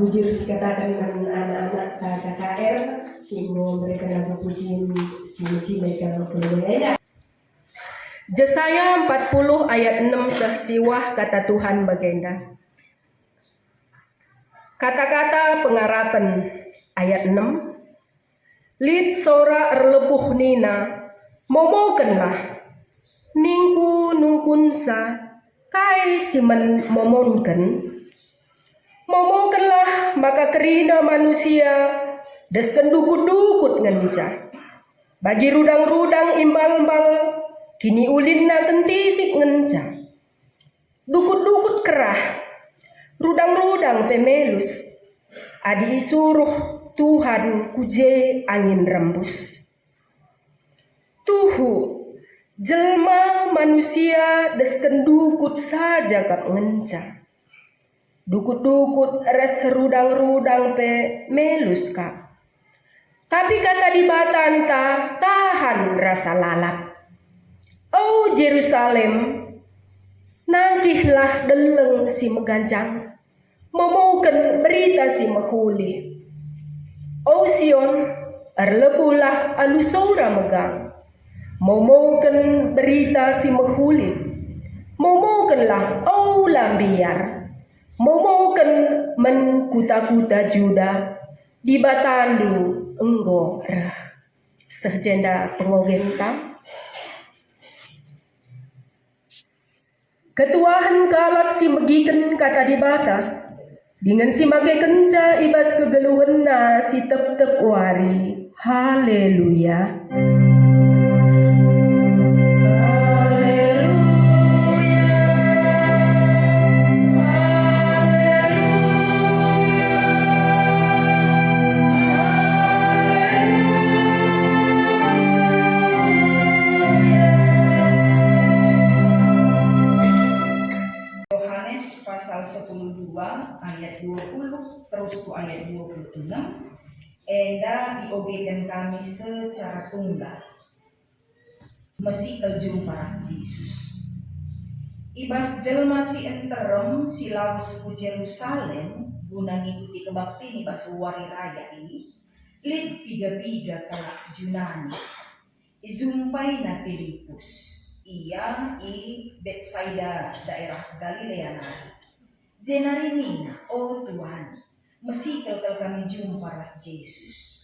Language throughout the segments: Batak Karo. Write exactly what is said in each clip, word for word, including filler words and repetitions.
Bujur sikataken man anak-anak K K R si enggo mereken lagu pujin si mejile kal keluarga enda. Jesaya empat puluh ayat enem seh siwah kata Tuhan bagenda. Kata-kata pengarapen ayat enem. Lit sora erlebuh nina, "Momokenlah." Ningku nungkunsa, "Kai si men momonken?" Momokenlah maka kerina manusia desken dukut-dukut ngenca. Bagi rudang-rudang imbal-mbal, kiniulinna kentisik ngenca. Dukut-dukut kerah, rudang-rudang pe melus, adi isuruh Tuhan ku je angin rembus. Tuhu, jelma manusia desken dukut saja kap ngenca. Dukut-dukut ras rudang-rudang pe melus kap. Tapi kata Dibata ntah tahan rasa lalap. O Jerusalem, nangkihlah deleng si meganjang, momoken berita si mehuli. O Sion, erlebuhlah alu sora megang, momoken berita si mehuli. Momokenlah, o la mbiar, momoken man kuta-kuta Juda, Dibatandu enggo reh. Seh jenda pengogenta. Ketuahen kalak si megiken Kata Dibata, dingen si makekenca i bas kegeluhenna si tep-tep wari. Haleluya. Haleluya. Haleluya. Yohanes pasal sepuluh dua ayat dua puluh terus ku ayat dua puluh enam, enda iogeken kami secara tunggal. Mesikel jumpa ras Jesus. I bas jelma si nterem si lawes ku Jerusalem guna ngikuti kebaktin i bas wari raya i, lit piga-piga kalak Junani. Ijumpaina Pilipus. Ia i Betsaida, daerah Galilea nari. Jenari nina, "O Tuhan, mesikel kal kami jumpa ras Jesus."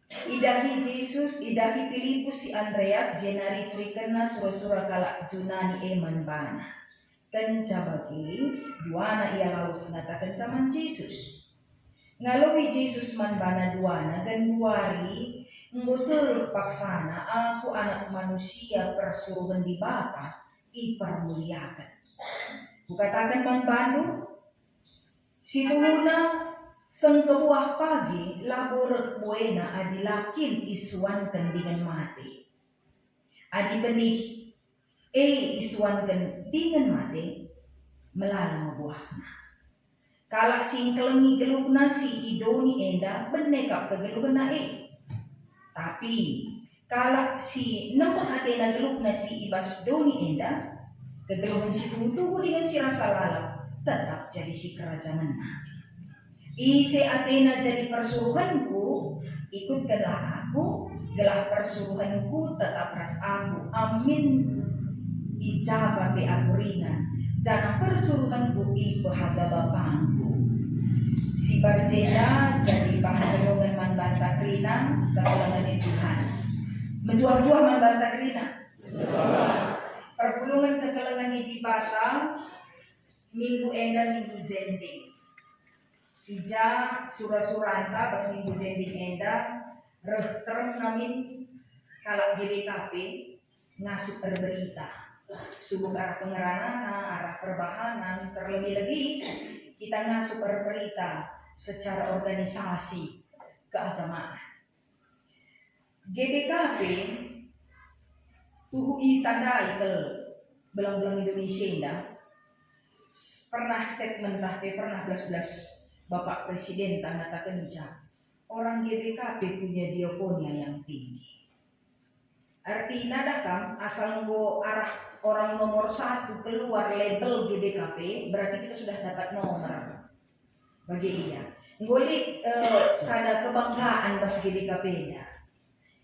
Idahi Jesus, idahi Pilipus si Andreas, jenari iturikenna sura-sura kalak Junani e man bana. Kenca bage, duana ia lawes ngatakenca man Jesus. Ngaloi Jesus man bana duana, "Genduari enggo seh paksana Aku Anak Manusia persuruhen Dibata ipermuliaken. Kukataken man bandu, si tuhuna sengkebuah pagi labo reh buena adi la kin isuanken dingen mate. Adi benih e isuanken dingen mate, melala me buahna. Kalak si engkelengi geluhna si i doni enda bene kap kegeluhenna e. Tapi kalak si nempeh atena geluhna si i bas doni enda, kegeluhen si tuhu-tuhu dingen si rasa lalap, tetap jadi sikerajangenna. Ise atena jadi persuruhenKu, ikutkenlah Aku, gelah persuruhenKu tetap ras Aku, amin i ja pe Aku ringan, janah persuruhenKu ipehaga BapangKu." Si bage enda jadi perpulungen man banta kerina kekelengen Tuhan. Mejuah-juah man banta kerina. Perpulungen kekelengen Dibata minggu enda minggu Jending. I ja sura-suranta bas minggu Jending enda reh terem namin kalak G B K P ngasup erberita. Subuk arah pengeranana, arah perbahanan, terlebih-lebih kita ngasup erberita secara organisasi keagamaan. G B K P tuhu itandai kal belang-belang Indonesia enda. Pernah statement tah pe pernah belas-belas Bapak Presiden ngatakenca, orang G B K P punya diakonia yang tinggi. Artina dah kam, asal enggo arah orang nomor satu keluar label G B K P, berarti kita sudah dapat nomor. Bage ia. Enggo lit, eh, sada kebanggaan bas G B K P enda.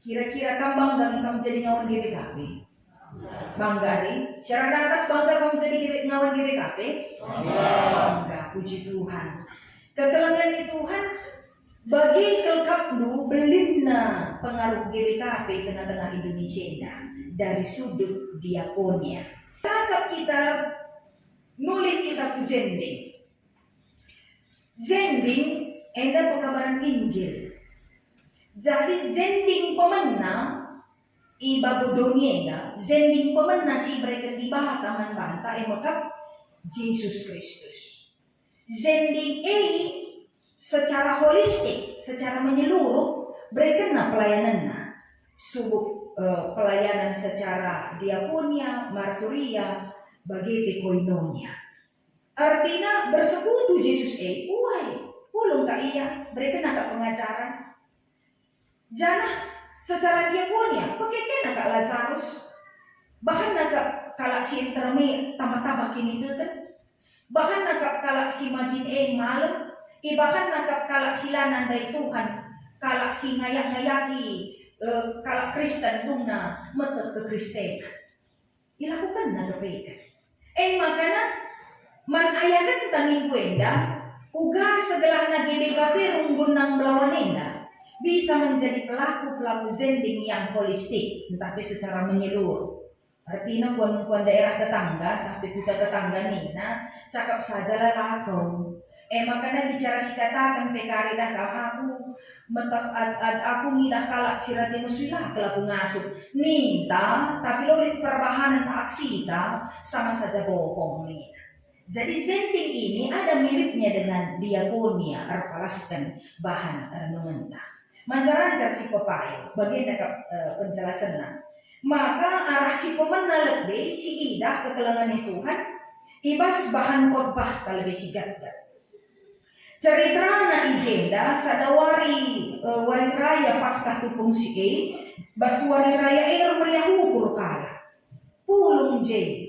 Kira-kira kam bangga nge kam jadi ngawan G B K P? Bangga, ari? Secara datas bangga kam jadi G B, ngawan G B K P? Bangga. Bangga, puji Tuhan. Kekelengen ni Tuhan, bage kal akapndu belinna pengaruh G B K P i tengah-tengah Indonesia enda dari sudut diakonia. Cakap kita, nulih kita ku Jending. Jending enda pekabaren Injil. Jadi, Jending pemena i babo doni enda, Jending pemena si ibereken Dibata man banta e me kap Jesus Kristus. Jending e secara holistik, secara menyeluruh, berekenna pelayanenna. Subuk, eh, pelayanan secara diakonia, marturia, bage pe koinonia. Artina bersekutu Jesus e, uai, pulung ka ia, berekenna ka pengajaran. Janah secara diakonia, pekekena ka Lazarus. Bahanna ka kalak si enterme tambah-tambah kiniteken. Bahanna ka kalak si magin e malem. Ibahanna ka kalak si la nandai Tuhan, kalak si ngayak-ngayaki, eh, kalak Kristen dungna meteh kekristenan. Ilakukenna dohot e. E makana, man ayakenta minggu enda, uga segelahna G B K P Runggun Nang Belawan enda bisa menjadi pelaku-pelaku Jending yang holistik, ntah pe secara menyeluruh. Artina kuan-kuan daerah tetangga, ntah pe kuta tetangga nina, cakap sajalah lako. E makana bicara si kataken pe kari dah kam aku, meteh ad-, ad-, aku ngidah kalak si rate mesui la kal aku ngasup. Ninta, tapi la lit perbahanen ntah aksita, sama saja bohong nina. Jadi Jending ini ada miripnya dengan diakonia, erpalasken bahan renungenta. Manjar-anjar si pepayo, bagenda kap, eh, penjelasenna. Maka arah si pemena lebe si idah kekelengen Tuhan, i bas bahan khotbahta lebe si gatgat. Ceriterana i jenda, sada wari, eh, wari raya Paskah tupung si e, bas wari raya e ermeriah ukur kalak. Pulung je.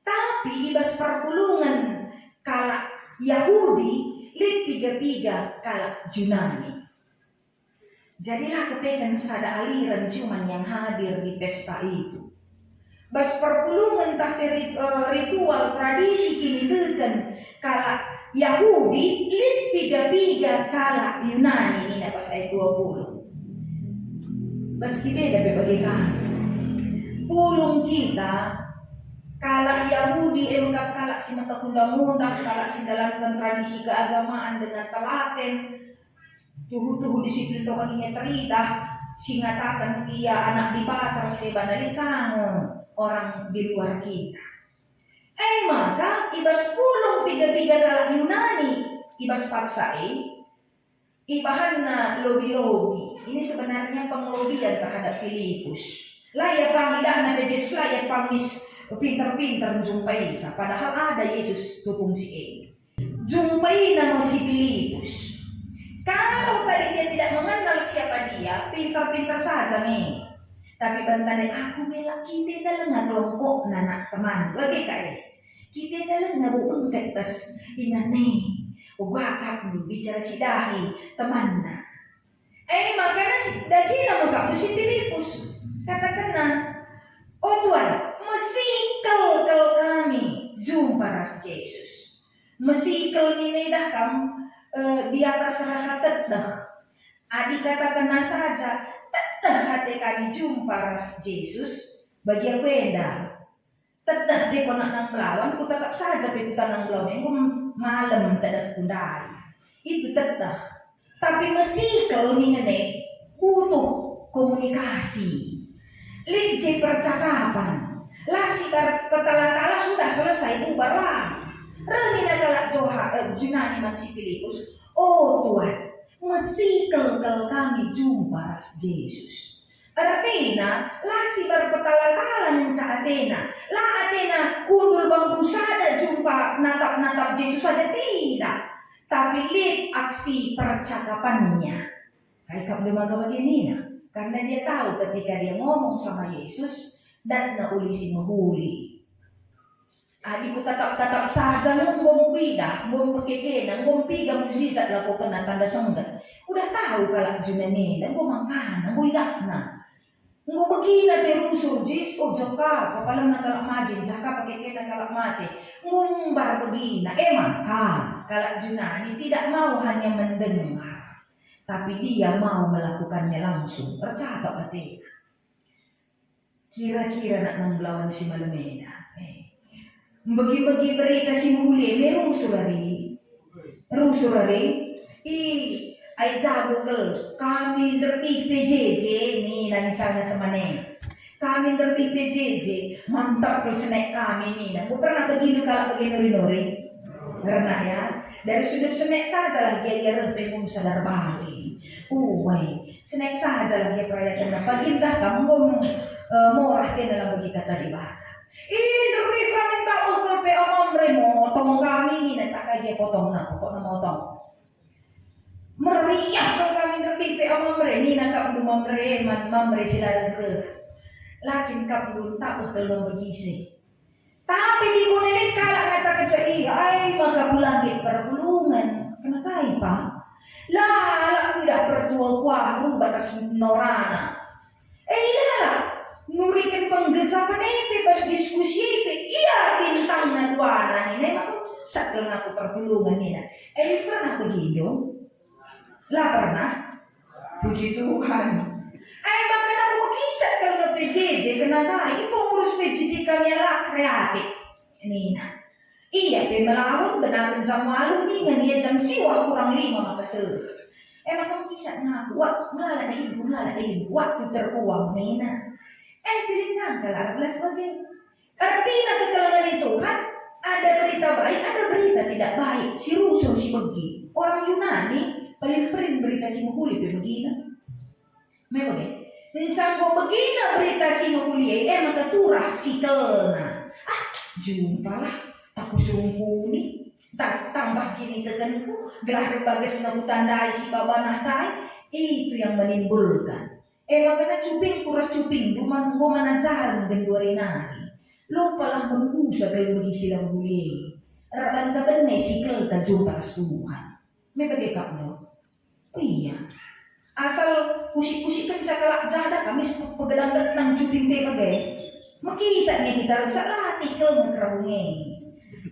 Tapi i bas perpulungen kalak Jahudi, lit piga-piga kalak Junani. Jadi la kepeken sada aliran cuman yang hadir di pesta itu. Bas perpulungen ntah pe rit-, eh, ritual tradisi kiniteken kalak Jahudi, lit piga-piga kalak Yunani, nina bas ayat dua puluh. Bas kita enda pe bage ka. Pulung kita, kalak Jahudi, e me kap kalak si meteh undang-undang, kalak si ndalanken tradisi keagamaan dengan telaten, tuhu-tuhu disiplin rohaninya teridah, si ngataken ia anak Dibata ras deban, lit ka nge orang di luar kita. E maka, i bas pulung piga-piga kalak Yunani i bas paksa e, ibahanna lobi-lobi. Ini sebenarnya pengelobian terhadap Filipus. La ia pang idahna pe Jesus, la ia pang mis pinter-pinter njumpai sa, padahal ada Jesus tupung si e. Jumpaina me si Filipus. Kalau tadi dia tidak mengenal siapa dia, pintar-pintar saja me. Tapi banta ndai aku melak kita enda lenga kelompokna, nak teman. Bage ka e. Kita enda lenga bengket bas ingan e. Uga akapndu bicara si dahi temanna. E, makana si, dagina me kap si Filipus. Katakenna, "O Tuan, mesikel kal kami jumpa ras Jesus." Mesikel nina idah kam, eh, di atas rasa tedeh. Adi katakenna saja, tedeh ate kami jumpa ras Jesus, bagi aku enda. Tedeh dikon anak nang belawan, kutetap saja pe kuta nang belawan, enggo malem tedehku ndai. Itu tedeh. Tapi mesikel nina e butuh komunikasi. Lit je percakapan. La sibar petala-tala sudah selesai, bubar la. Reh nina kalak Joha-, eh, Junani man si Filipus, "O Tuan, mesikel kal kami jumpa ras Jesus." Ertina, la sibar petala-tala ngenca atena. La atena kundul bangku sada jumpa natap-natap Jesus saja, tidak. Tapi lit aksi percakapannya. Kai kap nde maka bage nina? Karena dia tahu ketika dia ngomong sama Jesus, datna ulih si mehuli. Adi kutatap-tatap saja nge enggo kuidah, enggo pekekena, enggo piga mujizat lakokenna tanda sengget. Udah tahu kalak Junani enda, enggo mangkana, enggo idahna. Enggo begina pe rusur jis, oh, jah ka kepalemna kalak madin, jah ka pekekena kalak mate. Enggo mbar begina, e maka kalak Junani tidak mau hanya mendengar, tapi dia mau melakukannya langsung, ercakap atena. Kira-kira nak nang belawan si malem enda. Eh. Mbegi-mbegi berita si mehuli e me rusur ari. Rusur ari. I, ai jago kal, kami nderbih P J J, nina misalna teman e. Kami nderbih P J J, mantap kal senek kami, nina. Enggo pernah begitu kalak bage nuri-nuri? Pernah ya. Dari sudut senek sajalah gia-gia reh pe enggo sadar bage. Uwai, senek sajalah gia perayakenna. Pagi dah kam enggo, eh, morah kena lam bagi kata Dibata. Ih, nderbih kami ntah betul pe Mamre, motong kami, nina. Tak kai dia potongna, pokokna motong. Meriah kal kami nderbih pe Mamre, nina kap ndu Mamre, man Mamre si la reh. Lakin kap ndu ntah betul membegisi. Tapi di kone lit kalak ngatakenca, "Ih, ai maka ku langit perpulungen." Kena kai, Pa? Lalap kuidah pertua kuah rubat ras norana. E, lalap nuriken penggejapen e pe, pas diskusi e pe, ia bintangna duana nina, e maka sat kal ngaku perpulungen nina. E, pernah begitu? La pernah. Puji Tuhan. Ai maka aku mekisat kal nge P J J, kena kai? Enggo ngurus P J J kami la kreatif, nina. Ia pe melaut benaken jam waluh ningen ia jam siwah kurang lima maka seh. E maka mekisat ngaku, wak, melala dahinku, melala dahinku, waktu terbuang, nina. E, piling ngangkal arah belas bage. Ertina kekelengen Tuhan, ada berita baik, ada berita tidak baik, si rusur, si begi. Orang Yunani paling perin berita si mehuli pe begina. Me bage. Ncangko begina berita si mehuli e, e maka turah sikelna. Ah, jumpalah, takusungkuni, ta-, tambah kinitekenku, gelah erbagesna kutandai si babana tai, itu yang menimbulkan. E maka cupingku ras cupingndu man enggo man ajaren genduari nari. Lopalah merusa kal megi si la mehuli e. Erbanca bene sikelta jumpa ras Tuhan. Me bage kap ndo. Iya. Asal kusik-kusikenca kalak jada kami si pegedang-gedang cuping pe bage. Mekisat nge kita rusak latih kal nge kerabung e.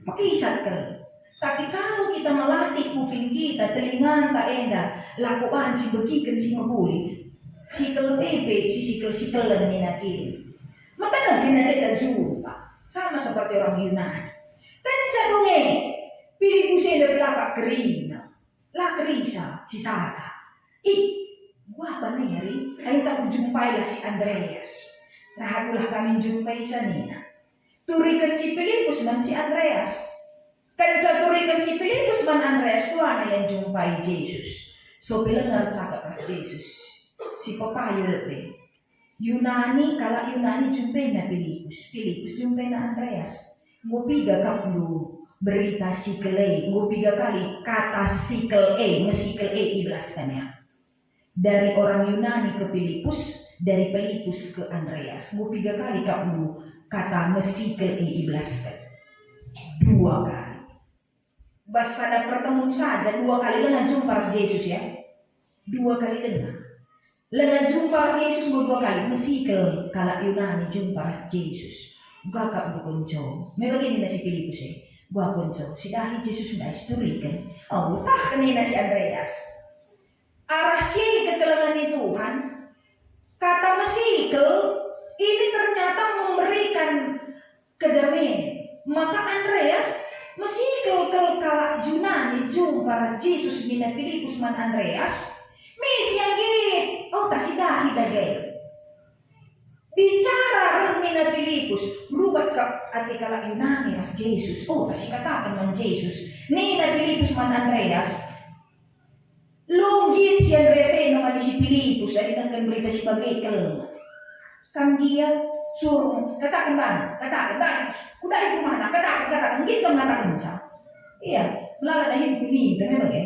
Mekisat kal. Tapi kalau kita melatih kuping kita, telinganta enda, lako banci begiken si mehuli, sikel e pe sisikel-sikelen nina kin. Metengah kin ateta jumpa, sama seperti orang Yunani. Kenca dunge, Pilipus enda pelakak kerina, la kerisa si sada. Ih, kuapa neri, ain tak kujumpailah si Andreas. Ragulah kami njumpai sa nina. Turiken si Pilipus man si Andreas. Kenca turiken si Pilipus man Andreas, duana ia njumpai Jesus. Sope lenga ercakap ras Jesus. Si pepayul pe. Yunani, kalak Yunani jumpaina Pilipus. Pilipus jumpaina Andreas. Enggo piga kap ndu berita sikel e. Enggo piga kali kata sikel e, mesikel e ibelaskenna. Dari orang Yunani ke Pilipus, dari Pilipus ke Andreas. Enggo piga kali kap ndu kata mesikel e ibelasken? Dua kali. Bas sada pertemuan saja, dua kali lenga jumpa ras Jesus, ya. Dua kali lenga. Lenga jumpa ras Jesus enggo dua kali, mesikel kalak Yunani jumpa ras Jesus. Uga kap ndu konco. Me bage nina si Pilipus e. Uga konco, si dahi Jesus ndai si turiken. Oh, tah nina si Andreas. Arah si kekelengen Tuhan, kata mesikel ini ternyata memberikan kedamaian. Maka Andreas mesikel kal kalak Junani jumpa ras Jesus nina Pilipus man Andreas, "Misi anggit, oh, tah si dahi dage." Bicara reh nina Pilipus, rubat kap ate kalak Yunani ras Jesus. Oh, tah si kataken man Jesus. Nina Pilipus man Andreas, "Lugit si Andreas e nemani si Pilipus, adi nehken berita si bage kal. Kam gia, suruh, kataken bana, kataken, dahi, kudahi rumahna, kataken, kataken, nggit kam ngatakenca." Iya, melala dahin kuninta me bage.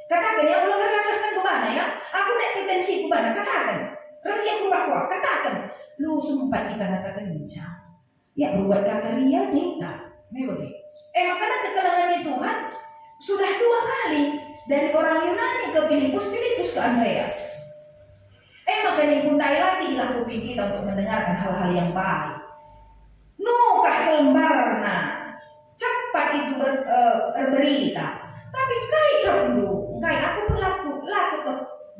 Kataken, ya Allah, erlasahken ku bana, ya. Aku nek ketensi ku bana, kataken. Reh ia ku rumah kuah, kataken. Lu sempat kita ngatakenca. Ya, rubat kaka ria kita. Me bage. E maka kekelengen Tuhan sudah dua kali, dari orang Yunani ke Filipus, Filipus ke Andreas. E maka ningku, ndai latihlah kuping kita untuk mendengarkan hal-hal yang baik. Nukah kelembarna, cepat itu ber-, eh, berberita. Tapi engkai ikapndu, engkai aku pun laku, laku ke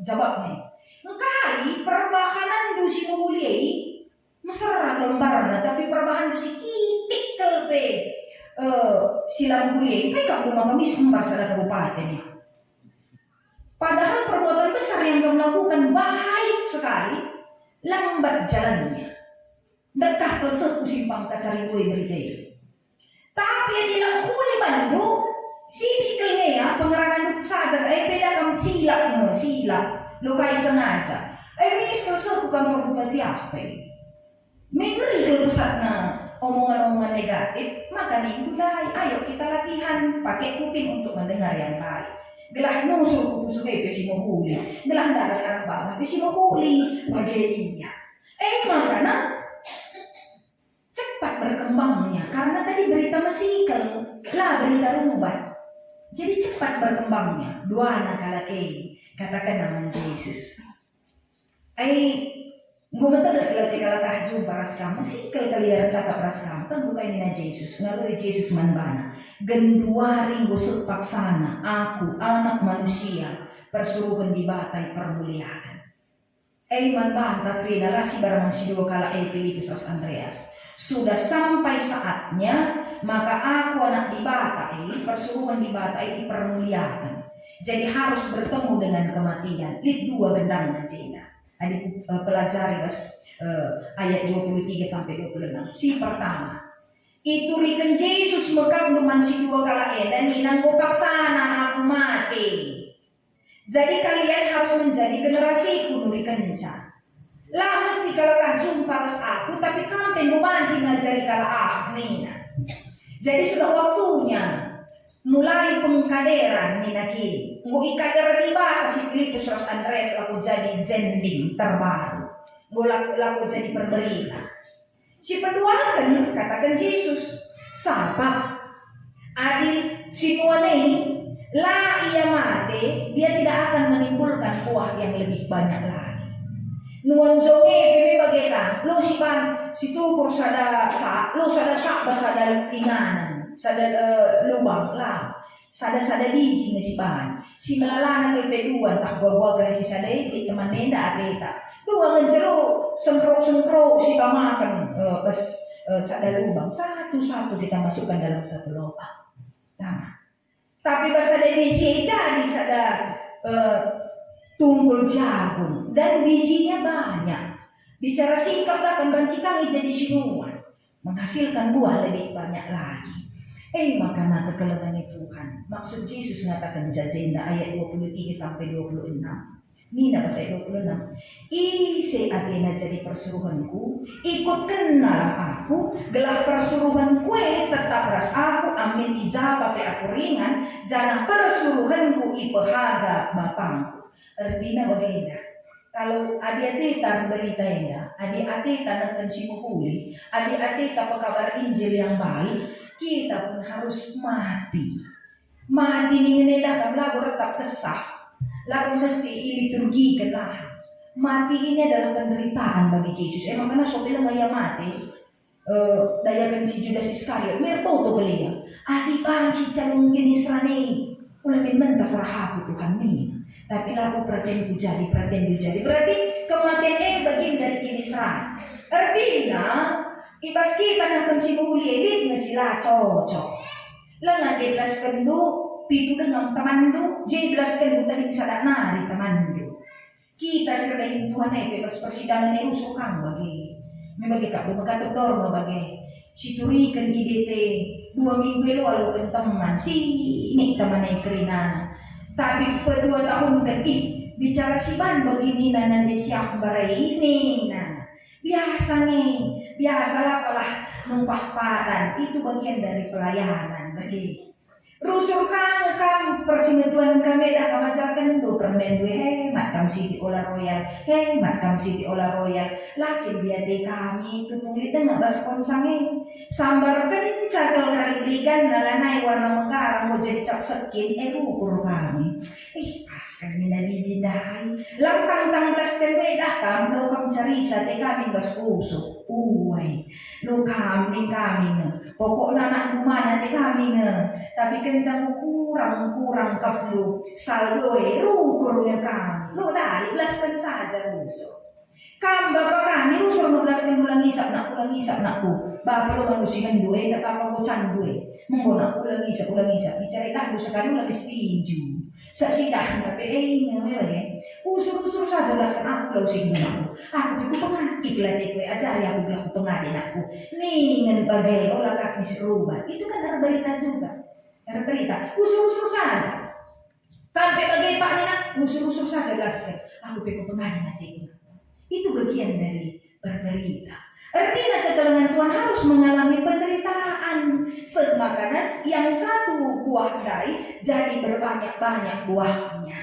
jabapna. Engkai perbahanenndu si mehuli e, mesera kelembarna, tapi perbahanndu si kitik kal pe, eh, si la mehuli e, engkai ikapndu maka mis kembar sada kabupaten e. Padahal perbuatan besar yang kam lakukan baik sekali, lambat jalannya. Ndekah kal seh ku simpang kacari toe berita e. Tapi adi la mehuli bandu, sitik kal nge ia pengerananndu saja, e pe da kam silap nge, silap, lukai sengaja. E mis kal seh ku kantor bupati ah pe. Mengeri kal pusatna omongan-omongan negatif, maka ningku ndai, ayo kita latihan pakai kuping untuk mendengar yang baik. Gelah nusur ku pusuh e pe si mehuli, gelah ndarat arah baba pe si mehuli, bage ia. E maka cepat berkembangnya, karena tadi berita mesikel, la berita rubat. Jadi cepat berkembangnya. Duana kalak e, katakenna man Jesus, "Ai, enggo metedeh kal ate kalak ah jumpa ras Kam, mesikel kal ia ercakap ras Kam." Tentu kai nina Jesus, ngaloi Jesus man bana, "Genduari enggo seh paksana Aku, Anak Manusia, persuruhen Dibata ipermuliaken." E man banta kerina la sibar man si dua kalak e, Filipus ras Andreas. Sudah sampai saatnya maka Aku, Anak Dibata e, persuruhen Dibata e, ipermuliaken. Jadi harus bertemu dengan kematian. Lit dua gendangna jenda. Adi ku, eh, pelajari bas, eh, ayat dua puluh tiga sampai dua puluh enam. Si pertama, ituriken Jesus me kapndu man si dua kalak enda nina, "Enggo paksana Aku mate. Jadi kalian harus menjadi generasiku," nurikenca. "La mesti kalak ah jumpa ras Aku, tapi kam pe enggo banci ngajari kalak ah," nina. Jadi sudah waktunya mulai pengkaderan nina kin. Enggo ikader Dibata si Filipus ras Andreas lako jadi zending terbaru. Enggo la-, lako jadi perberita. Si peduaken kataken Jesus, "Sabap adi si nuan e la ia mate, dia tidak akan menimbulkan buah yang lebih banyak lagi." Nuan jonge pe me bage ka, lo si ban si tukur sada sak, lo sada sak bas sada inganan, sada, eh, lubang, la. Sada-sada biji nge si bahan. Si melalana kal pe dua, ntah gua-gua kari si sada e, lit teman enda ateta. Dua nge jelo, sengkrok-sengkrok si tamaken, eh, bas, eh, sada lubang. Satu-satu kita masukkan dalam satu lobang. Nah, tapi bas sada biji e jadi sada, eh, tunggul jagung. Dan bijinya banyak. Bicara sikap lah kan banci kami jadi si nuan. Menghasilkan buah lebih banyak lagi. E maka kekelengen Tuhan. Maksud Jesus ngataken jenda ayat dua puluh tiga sampai dua puluh enam. Nina pas ayat dua puluh enam, "Ise atena jadi persuruhenku, ikutkennalah aku, gelah persuruhenku e tetap ras aku amin i ja pe aku ringan, janah persuruhenku ipehaga bapangku." Ertina bagenda, kalau adi ateta berita enda, adi ateta nehken si mehuli, adi ateta pekabar Injil yang baik, kita pun harus mati. Mati ningen enda kan labo retap kesah, labo mesti iliturgiken lah. Mati ini adalah penderitaan bagi Jesus. Emang kena sopil nggak ia mati? Eh, dayaken si Judas Iskariot, mertoto kal ia. Adi banci calung kiniseran e, ula min mentas rah aku, Tuhan, nina. Tapi labo peratenku jadi, peratenku jadi. Berarti kematen e bagian dari kiniseran. Ertina, i bas kita nehken si mehuli e lit nge si la cocok. Langa je belaskenndu pitu denga temanndu, je belaskenndu tading sada nari temanndu. Kita si erdahin Tuhan e pe bas persidangan e rusur kam bage. Me bage kap, maka tedor me bage. Situriken i D T dua minggu e lo aloken teman, sinik teman e kerinana. Tapi pedua tahun ke, ih, bicara si ban bagi nina nande siah mbarai nina. Biasa nge, biasalah apalah numpah padan, itu bagian dari pelayanan bage. Rusur ka nge kam persingetuan kami dah kam ajarkenndu permenndu, he, kam siti ola royal, hemat kam siti ola royal. Lakin diate kami tupung lit denga bas poncang e. Sambar kenca kal kari beliganna lanai warna menggarang enggo jadi cap sekin, e rukur kami. Ih, pas kami nabi bidai. Lampang tang belas tembe dah kam, lo kam carisa te kami bas pusuh. Uai, lo kam ning kami nge. Pokokna anak dumana te kami nge. Tapi kenca ku kurang, kurang kap lu. Saldo e rukur nge kami. Lo dali belasken saja pusuh. Kam bapa kami rusur ngebelasken, ula ngisap nakku, ula ngisap nakku. Bapa lo manusi hendu e, ndak bapa enggo candu e. Menggo nakku ula ngisap, ula ngisap. Bicara dah lu sekali ula setinju. Sak sidahna pe e inge me bage. Usur-usur saja belasken aku lau si guna aku. Aku pe ku pengakit la teku e, ajari aku gelah ku pengadi nakku. Ningen bage ola kak ni serubat. Itu kan erberita juga. Erberita. Usur-usur saja. Sampai bage pak nina, usur-usur saja belasken. Aku pe ku pengadi ateku. Itu bagian dari berberita. Artinya kekelengen Tuhan harus mengalami penderitaan. Semakana yang satu buah ndai jadi berbanyak-banyak buahnya.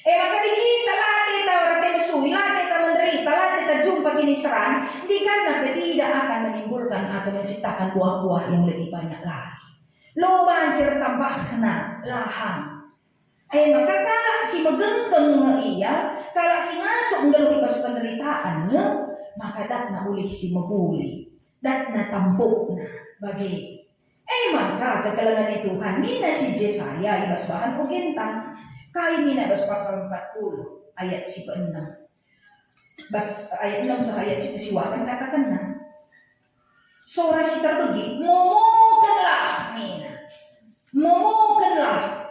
E maka di kita la kita rate mesui, la kita menderita, la kita jumpa kiniseran, dikanna pe tidak akan menimbulkan atau menciptakan buah-buah yang lebih banyak lagi. Lo banci ertambahna lahang. E maka kalak si megenggeng nge ia, kalak si ngasup nggeluh i bas penderitaan nge, maka datna ulih si mehuli, datna tampukna bage. E maka kekelengen Tuhan nina si Jesaya i bas bahan ogenta. Kai nina bas pasal empat puluh ayat si keenam? Bas ayat enam seh ayat si, si wah kan katakenna, sora si terbegi, "Momokenlah," nina. "Momokenlah."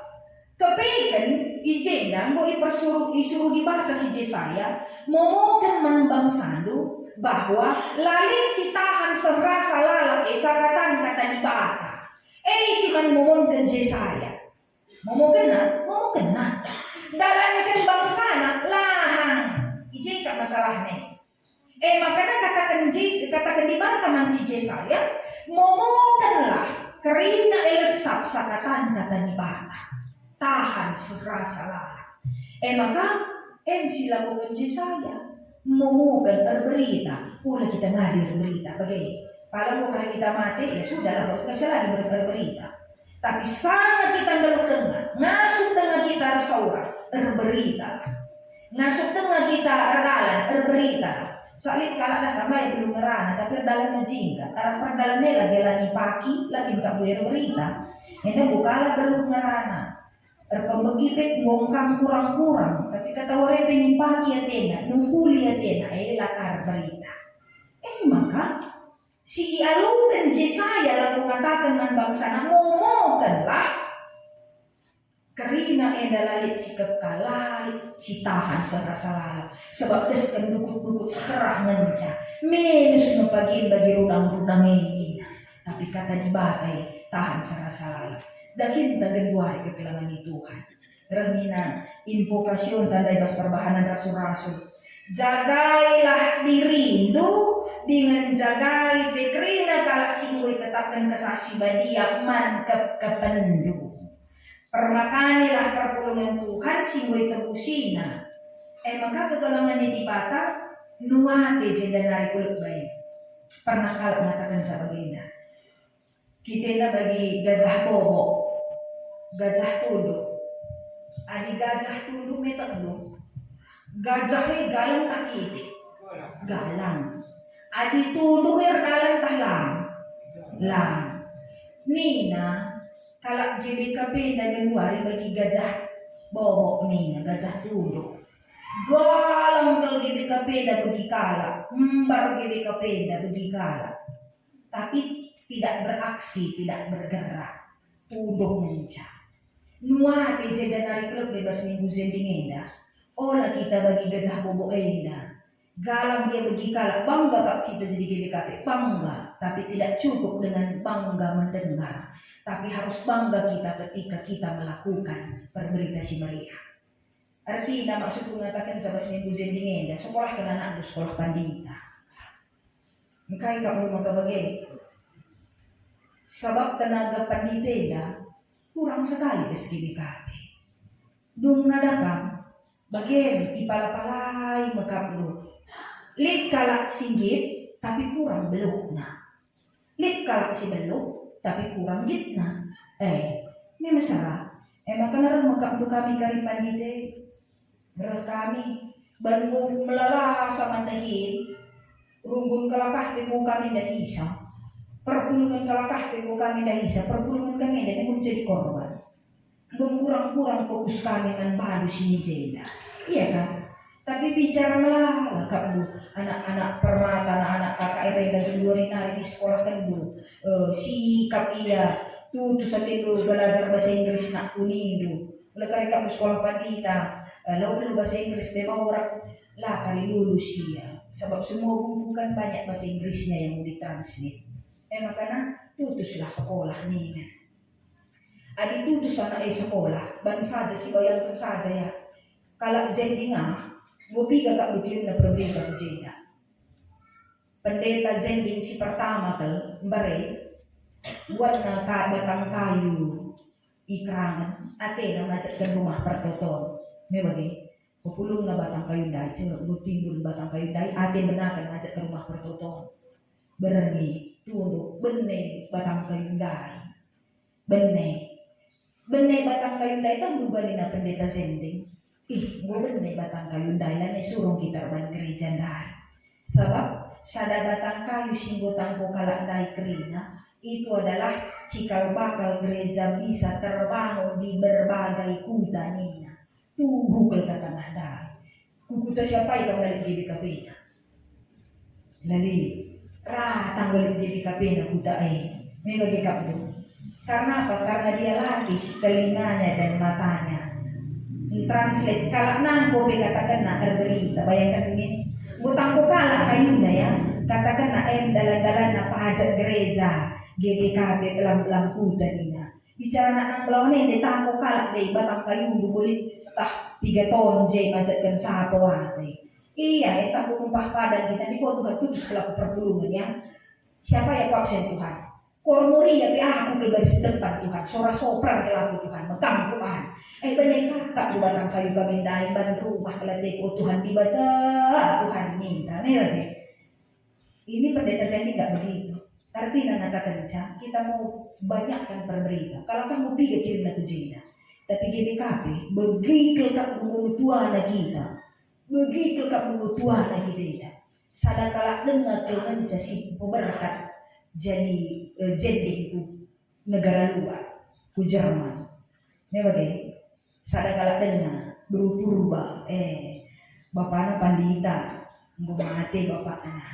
Kepeken i jenda enggo ipersuruh, isuruh Dibata si Jesaya, "Momoken man bangsandu bahwa la lit si tahan seh rasa lalap e sakatan kata Dibata." E si man momonken Jesaya. Momokenna, momokenna. Dalanken bangsana, lahang. I je kap masalahna. E maka kataken Jis-, kataken Dibata man si Jesaya, "Momokenlah, kerina e lesap sakatan kata Dibata. Tahan seh rasa lalap." E maka, en si lakoken Jesaya. Momoken erberita, ula kita ngadi erberita, bage. Pala enggo kari kita mate, ya sudahlah, kita bisa lagi ber-, erberita. Tapi sanga kita nggeluh denga, ngasup denga kita ersaura, erberita. Ngasup denga kita erdalan, erberita. Sak lit kalak dah kam la beluh ngerana, tapi erdalan ka jingkat. Arah perdalan e lagi la nipaki, la kin kap buya erberita. Enda enggo kalak beluh ngerana. Erpembegi pe enggo engkang kurang-kurang, tapi kata wari pe nipaki atena, nukuli atena, e la ka erberita. E maka, si ialoken Jesaya lako ngataken man bangsana, "Momokenlah, kerina enda la lit si kekal, la lit si tahan seh rasa lalap, sebab desken dukut-dukut si kerah ngenca, minus nge pagin bagi rudang-rudang e," nina. Tapi kata Dibata e tahan seh rasa lalap. Dahinta genduari kekelengen Tuhan. Reh nina invokasion tandai bas perbahanen rasul-rasul. Jagailah dirindu, dingen jagai pe kerina kalak si enggo itetapken Kesah Si Badia man kepkepenndu. Permakanilah perpulungen Tuhan si enggo itebusina. E maka kekelengen Dibata, nuate jenda nari ku lebe. Pernah kalak ngataken bagenda. Kitena bagi gajah bobok, gajah tunduk. Adi gajah tunduk metehndu, gajah e galang tah kitik? Galang. Adi tunduk e erdalan tah lang? Lang. Nina kalak G B K P enda genduari bagi gajah bobok nina, gajah tunduk. Galang kal G B K P enda bagi kalak, mbar G B K P enda bagi kalak. Tapi tidak beraksi, tidak bergerak. Tunduk ngenca. Nuate jenda nari ku lebe bas minggu zending enda. Ola kita bagi gajah bobok enda. Galang gia bagi kalak, bangga kap kita jadi G B K P, bangga. Tapi tidak cukup dengan bangga mendengar. Tapi harus bangga kita ketika kita melakukan perberita si meriah. Ertina maksudku ngataken bas minggu zending enda, sekolahken anakndu sekolah pandita. Engkai kap maka bage? Sabap tenaga pandita enda kurang sekali bas G B K P. Dung nadakang, Bage me ipala-palai me kapndu. Lit kalak si nggit, tapi kurang beluhna. Lit kalak si beluh, tapi kurang nggitna. Eh, me mesera. E maka reh me kapndu kami kari pandita e. Reh kami, ban enggo melala sama ndahin. Runggun kalak ah pe enggo kami ndahisa. Perpulungen kalak ah pe enggo kami ndahisa. Perpulungen kami enda enggo jadi korban. Enggo kurang-kurang fokus kami man bandu si jenda. Iya kan? Tapi bicara melala kapndu, anak-anak Permata, anak-anak K K R enda genduari nari disekolahkenndu, eh, sikap ia, tutus atendu belajar bahasa Inggris nakku nindu. Oleh kari kapndu sekolah pandita, eh, lau perlu bahasa Inggris pe mau orang, la kari lulus ia. Sebab semua buku kan banyak bahasa Inggrisnya yang mau ditranslate. Eh, makana tutuslah sekolah nina. Adi tutus anak e sekolah, banci saja sibayangken saja ya. Kalak Zending ah, enggo piga kap bukina perberita ku jenda. Pendeta Zending si pertama kal, mbare, buatna ka batang kayu i kerangen, atena ngajakken rumah pertoton. Me bage, pepulungna batang kayu ndai, cek, enggo timbul batang kayu ndai, ate benaken ngajakken rumah pertoton. Berngi, tunduk, bene batang kayu ndai. Bene. Bene batang kayu ndai tah nduga nina Pendeta Zending. Ih, enggo bene batang kayu ndai, lanai surung kita erban gereja ndai. Sabap sada batang kayu si enggo tangko kalak ndai kerina, itu adalah cikal bakal gereja bisa terbangun di berbagai kuta nina. Tuhu kal kata ndai. Ku kuta siapai kam la lit G B K P-na? La lit. Rata enggo lit G B K P-na kuta e. Me bage kapndu. Karena apa? Karena dia latih telinganya dan matanya. Translate, kalak nangko pe katakenna erberita. Bayangkan ini. Enggo tangko kalak kayuna ya. Katakenna em dalan-dalanna pajak gereja, G B K P, pelam-pelam kuta nina. Bicara anak nang belawan enda tangko kalak dei, batang kayu enggo lit tah piga ton je ngajakken sapo ate. Ia, e tah numpah padan kita, ndai ko Tuhan tutus kelaku perpulungen ya. Siapa ya kuaksen Tuhan? Kor Moria pe aku kal baris depan Tuhan, sora sopran kelaku Tuhan, mekam Tuhan. Eh, bene kakak tu batang kayu kami ndai, ban rumah kelate ko Tuhan Dibata, Tuhan minta, nira deh. Ini pendeta jadi nggak begitu. Artinya ngatakenca kita mau banyakkan perberita. Kalau kamu piga kirimna ku jenda. Tapi G B K P, begi kal kap nunggu tuana kita. Begi kal kap nunggu tuana kita enda. Sada kalak denga kal ngenca si peberkat jadi, eh, Zending ku negara luar, ku Jerman. Me bage, sada kalak denga, beru Purba, eh, bapana pandita, enggo mate bapana.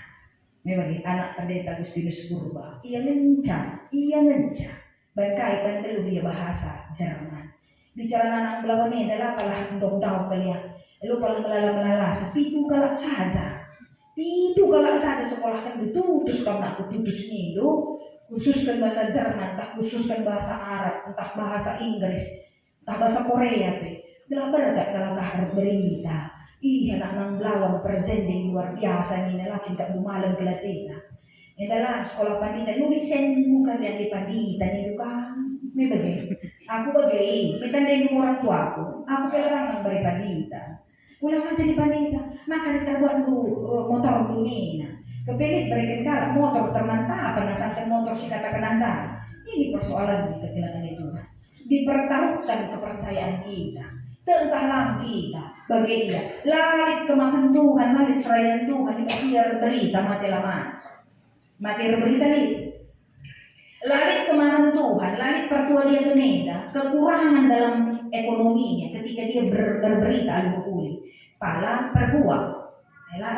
Me bage, anak pendeta Agustinus Purba. Ia ngenca, ia ngenca. Ban kai, ban beluh ia bahasa Jerman. Bicara anak belawan enda la palah ndauh-ndauh kal ia. Elo palah melala-melala, sepitu kalak saja. Pitu kalak saja sekolahkenndu, tutus kam nakku tutus nindu, khususken bahasa Jerman, ntah khususken bahasa Arab, ntah bahasa Inggris, ntah bahasa Korea pe. Gelah berkat kalak ah erberita. Ih, anak nang belawan per Zending luar biasa nina, la kin kap ndu malem kal ateta. Enda la sekolah pandita, nuli sen muka adi pandita nindu kam. Me bage. Aku bage, me tandandu orang tuaku. Aku pe la rang nang bere pandita. Ulang aja jadi pandita, maka terbuat lu, eh, motor lu nina. Kepelit bereken kalak motor termantapan asangken motor si kataken enda. Ini persoalan di kekelengen Tuhan. Dipertaruhkan kepercayaan kita. Tentah lam kita. Bage ia. La lit kemahen Tuhan, la lit serayan Tuhan, i bas ia erberita mate la mate. Mate erberita lit. La lit kemahen Tuhan, la lit pertua dia genenda, kekurangan dalam ekonominya ketika dia ber-, berberita alu mekuli. Pala perbuah. Ela.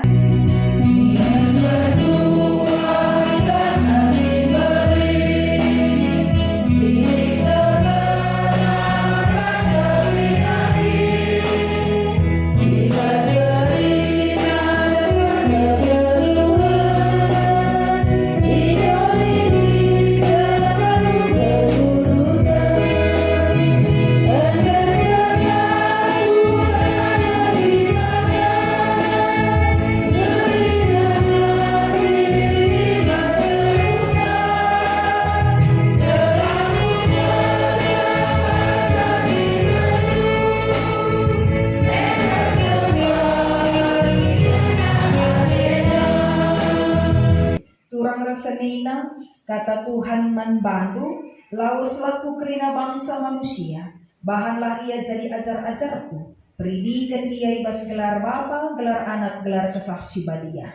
Senina, kata Tuhan man bandu, laweslah ku kerina bangsa manusia, bahanlah ia jadi ajar-ajarku, peridiken ia i bas gelar Bapa, gelar Anak, gelar Kesah Si Badia.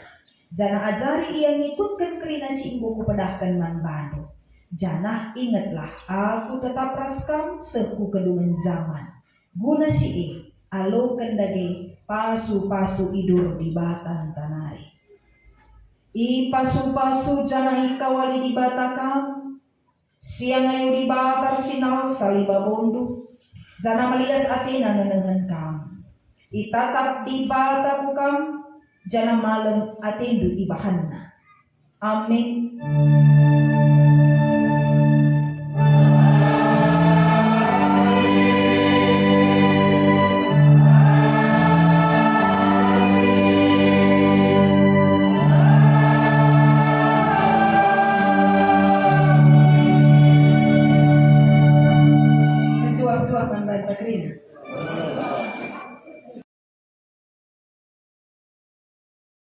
Janah ajari ia ngikutken kerina si enggo kupedahken man bandu. Janah ingetlah, aku tetap ras kam seh ku kedungen jaman. Guna si e, aloken dage pasu-pasu idur Dibata nari. Ipasu-pasu janah ikawali Dibata kam, siangayu Dibata ersinalsal i babondu, janah melias atena ngenehen kam. Itatap Dibata ku kam, janah malem atendu ibahanNa. Amin.